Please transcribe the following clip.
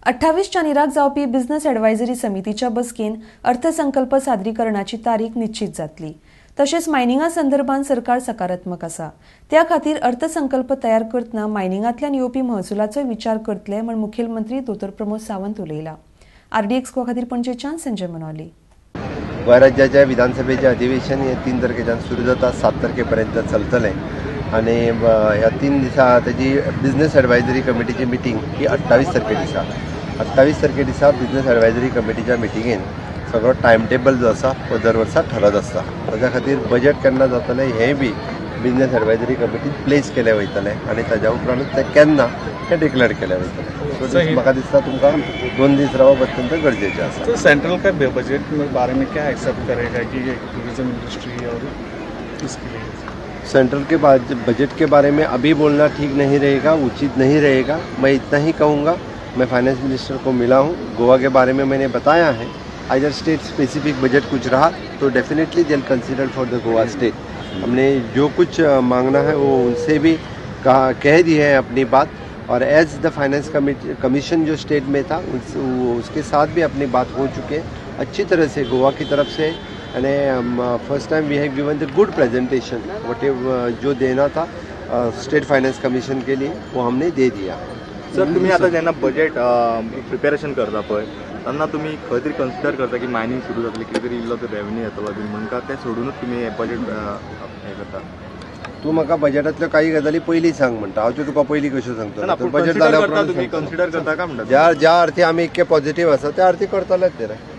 28 जानेराक जावपी business advisory समितीच्या बसकेन अर्थसंकल्प सादरीकरणाची तारीख निश्चित जातली. तशेंच मायनिंगा संदर्भात सरकार सकारात्मक आसा. त्या खातीर अर्थसंकल्प तयार करतना मायनिंगांतल्यान येवपी महसुलाचोय विचार करतले म्हूण मुखेलमंत्री दोतोर प्रमोद सावंत उलयला. आरडीएक्स गोवा खातीर पणजेच्यान संजय मनोली. गोंय राज्याच्या विधानसभेचें अधिवेशन हे 3 तारखेच्यान सुरू जाता, 7 तारखे पर्यंत चलतलें आनी ह्या 3 दिसा तेजी बिझनेस एडवायजरी कमिटीची मिटींग ही 28 तारखे दिसा. 28 तारखे दिसा बिझनेस एडवायजरी कमिटीच्या मिटिंगेन सगळो टायम टेबल जो आसा हो दर वर्सा ठरत आसता. ताच्या खातीर बजेट केन्ना जातलें हेंय बी बिझनेस एडवायजरी कमिटीन प्लेस केलें वयतलें आनी ताज्या उपरांतूच तें केन्ना हें डिक्लेअर केलें वयतलें. सो म्हाका दिसता तुमकां 2 दीस रावप अत्यंत गरजेचें आसा. तो सेंट्रल का बजट में बारे में क्या एक्सेप्ट करेगा कि ये टूरिज्म इंडस्ट्री और इसके लिए? सेंट्रल के बजट के बारे में अभी बोलना ठीक नहीं रहेगा, उचित नहीं रहेगा. मैं इतना ही कहूँगा, मैं फाइनेंस मिनिस्टर को मिला हूँ, गोवा के बारे में मैंने बताया है. अगर स्टेट स्पेसिफिक बजट कुछ रहा तो definitely they'll consider for the Goa state. हमने जो कुछ मांगना है वो उनसे भी कहा, कह दी है अपनी बात और एज the finance commission जो स्टेट में था उसके साथ भी अपनी बात हो चुकी है अच्छी तरह से. गोवा की तरफ से यानी first time we have given the good presentation. What जो देना था स्टेट फाइनेंस कमीशन के लिए, वो हमने दे दिया. सर, तुम्ही आता जेन्ना बजेट प्रिपेरेशन करता पळय, तेन्ना तुमी खंय तरी कन्सिडर करता की मायनींग सुरू जातली, कितें तरी इल्लो तो रेवेन्यू येतलो बीन म्हणून, काय तें सोडूनच तुमी हें बजेट हें करता? तूं म्हाका बजेटांतल्यो काही गजाली पयलीं सांग म्हणटा, हांव त्यो तुका पयलीं कश्यो सांगतलो? ना, तर पूण बजेट कन्सिडर जाल्या करता उपरांत तुमी सांगतलो. कन्सिडर करता काय म्हणटा? ज्या ज्या अर्थी आमी इतके पॉझिटिव्ह आसा, त्या अर्थी करतलेच ते रे.